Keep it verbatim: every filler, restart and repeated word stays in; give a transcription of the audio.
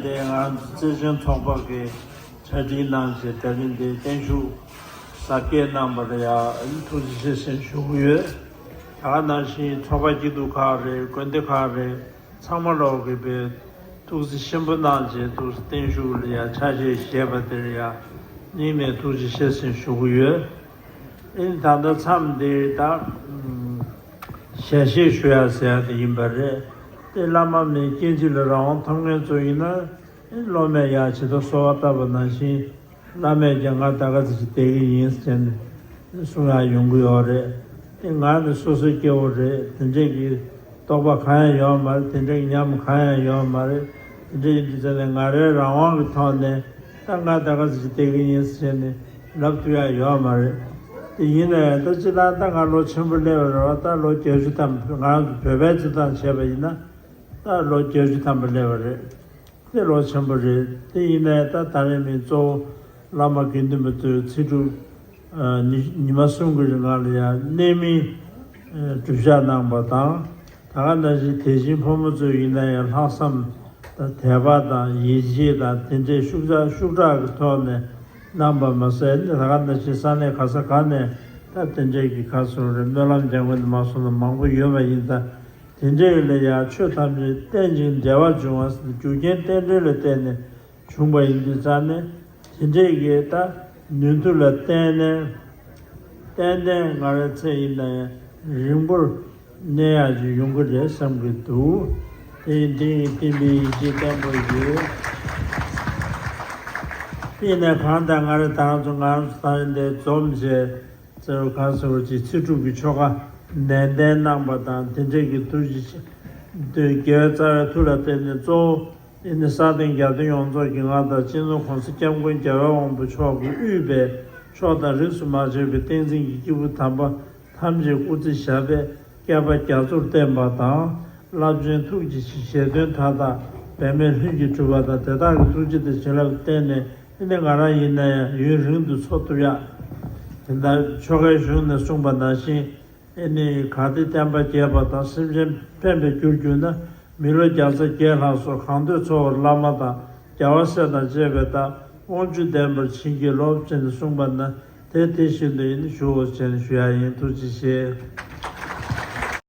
ང་ཚོ་བརྩེ་ཆེན་ཚོགས་པ་གི་ཆ་འཕྲིན་གནང་བྱས་དེ་རིང་འདིར་བརྟན་བཞུགས་གཟབ་རྒྱས་གནང་བར་ཡང་ཐུགས་རྗེ་ཆེ་ཞེས་ཞུ་གི་ཡོད། ད་ག་ནང་བཞིན་ཚོགས་པ་སྐྱིད་སྡུག་ཁག་རེད། དགོན་སྡེ་ཁག་རེད། ཚང་མ་ལོག་གི་པའི་ཐུགས་རྗེ་ཆེན་པོ་གནང་བྱས་ཐུགས་རྗེ་བརྟན་བཞུགས་ལ་ཡང་ཕྱག་བཞེས་བཞེས་པ་དེར་ཡང་སྙིང་ནས་ཐུགས་རྗེ་ཆེ་ཞེས་ཞུ་གི་ཡོད། ཨིན། ད་ལྟ་མཚམས་འདིར་ད་ཞལ་བཞེས་ཞུ་ཡ་ཟེར་ཡ་དེ་ཡིན་པ་རེད། དེ་བླ་མ་མའི་སྐྱེ་འཇིག་ལ་རང་དབང་ཐོབ་མཁན་ཚོ་ཡིན་ན། སློབ་མས་ཡར་ཇི་ལྟར་གསོལ་བ་བཏབ་པ་ནང་བཞིན། བླ་མས་ཀྱང་ང་ད་ག་ཚོད་ཅིག་བསྡད་ཀྱི་ཡིན་ཟེར་ནས་གསུང་ཡག་ཡོང་གི་ཡོད་རེད། དེ་ང་ནི་སོ་སོའི་སྐྱེ་བོ་རེད། དེ་འདྲས་ཀྱི་རྟོགས་པ་གང་ཡང་ཡོད་མ་རེད། དེ་འདྲས་ཀྱི་ཉམས་གང་ཡང་ཡོད་མ་རེད། དེ་འདྲས་ཡིན་དུས་ཙང་ནས་ང་རའི་རང་དབང་གི་ཐོག་ནས་ད་ང་ད་ག་ཚོད་ཅིག་བསྡད་ཀྱི་ཡིན་ཟེར་ནས་ལབ་ཐུབ་ཡག་ཡོད་མ་རེད། དེ་ཡིན་ན་ཡང་ད་སྤྱིར་བཏང་ད་ང་ལོ་ཆེན་པོ་སླེབས་པ་རེད་བ། ད་ལོ་བརྒྱད་ཅུ་ཐམ་པ། ང་རང་ཚོ་བོད་པའི་སྤྱིར་བཏང་བྱས་པ་ཡིན་ན་ད་ལོ་བརྒྱད་ཅུ་ཐམ་པ་སླེབས་པ་རེད། དེ་ལོ་ཆེན་པོ་རེད། དེ་ཡིན་ནའི་ད་ད་རེས་མིན་གཙོ་བོ་བླ་མ་དགེ་འདུན་པ་ཚོས་ཚེ་སྒྲུབ་ཨ་ཉི་ཉི་མ་གསུམ་གྱི་རིང་ལ་ཡང་གནད་སྨིན་ཨ་སྒྲུབ་ཞག་གནང་པ་དང་། ད་ག་ནང་བཞིན་དད་ཅན་ཕོ་མོ་ཚོས་ཡིན་ན་ཡང་ལྷག་བསམ་དང་དད་པ་དང་ཡིད་ཆེས་དང་དེ་འདྲའི་ཤུགས་དྲག་ཤུགས་དྲག་གི་ཐོག་ནས་གནང་པ་མ་ཟད། ད་ག་ནང་བཞིན་ས་གནས་ག་ས་ག་ནས་ད་དེ་འདྲའི་གི་ཁ་སོ་རེ་སྨོན་ལམ་རྒྱག་མཁན་དུ་མ་སོང་ན་མང་པོ་ཡོད་པ་ཡིན་ཙང་། དེ་འདྲའི་ལ་ཡང་ཆོས་ཐམས་ཅད་རྟེན་ཅིང་འབྲེལ་བར་འབྱུང་བ་ཟེར་ཏེ། རྒྱུ་རྐྱེན་རྟེན་འབྲེལ་ལ་བརྟེན་ནས་བྱུང་བ་ཡིན་དུས་ཙང་ནས། དེ་འདྲའི་གི་ད་ནུས་མཐུ་ལ་བརྟེན་ནས་ཏན་ཏན་ང་རའི་ཚེ་ཡིན་ན་ཡང་རིང་པོར་གནས་ཡག་ཅིག་ཡོང་གི་རེད་བསམ་གྱི་འདུག་དེ་ཡིན་དེ་ཡིན་བསྟན་པའི་ཡིད་ཆེས་བརྟན་པོ་ཡོད། དེ་ཡིན་ན་གང་ལྟར་ང་རེ་ད་རང་ཚོ་ང་རང་ཚོ་ད་རེས་འདིར་འཛོམས་བྱས། ཟེར་བ་གང་ཟེར་བ་ཅིག་ཚེ་སྒྲུབ་ཀྱི་ཆོ་ག་ནན་ཏན་གནང་པ་དང་། དེ་འདྲས་ཀྱི་ཐུགས་རྗེ་ཆེ། དེ་རྒྱལ་བའི་རྩ་བའི་ཐུགས་ལ་བརྟེན་ནས། གཙོ་བོ་ཨེ་ནི་ས་སྟེང་རྒྱལ་བསྟན་ཡོངས་རྫོགས་ཀྱི་ངག་དང་། སྤྱི་ནོར་༸གོང་ས་༸སྐྱབས་མགོན་རྒྱལ་བའི་དབང་པོ་མཆོག་གིས་དབུས་པའི་ཕྱོགས་དང་རིས་སུ་མ་ཆད་པའི་བསྟན་འཛིན་གྱི་སྐྱེས་བུ་དམ་པ་ཐམས་ཅད་སྐུ་ཚེ་ཞབས་པད་བསྐལ་པ་རྒྱ་མཚོར་བརྟན་པ་དང་། རླབས་ཆེན་ཐུགས་ཀྱི་བཞེད་དོན་མཐའ་དག་འབད་མེད་ལྷུན་གྱིས་གྲུབ་པ་དང་། དེ་དག་གི་ཐུགས་རྗེ་དང་བྱིན་རླབས་བརྟེན་ནས། ཨེ་ནི་ང་རང་ཡིན་ན་ཡང་ཡུན་རིང་དུ་འཚོ་ཐུབ་ཡག་དེ་ལྟར་ཆོ་གའི་གཞུང་ནས་གསུངས་པ་ནང་བཞིན། ཨེ་ནི་གལ་ཏེ་བསྟན་པ་རྒྱས་པ་དང་། སེམས་ཅན་ཕན་པར་གྱུར་གྱུར་ན། མི་ལོ་བརྒྱ་རྩ་བརྒྱད་ལྷག་སོགས་གང་འདོད་འཚོ་བར་བླ་མ་དང་རྒྱལ་བ་སྲས་དང་བཅས་པའི་བདག་དབང་ཕྱུག་བདེན་པར་བྱིན་གྱིས་རློབས་ཅེས་གསུངས་པ་ན། དེ་དེ་བཞིན་དུ་ཨེ་ནི་ཞུའོ་ཞེས་ཞུ་ཡག་ཡིན། ཐུགས་རྗེ་ཆེ།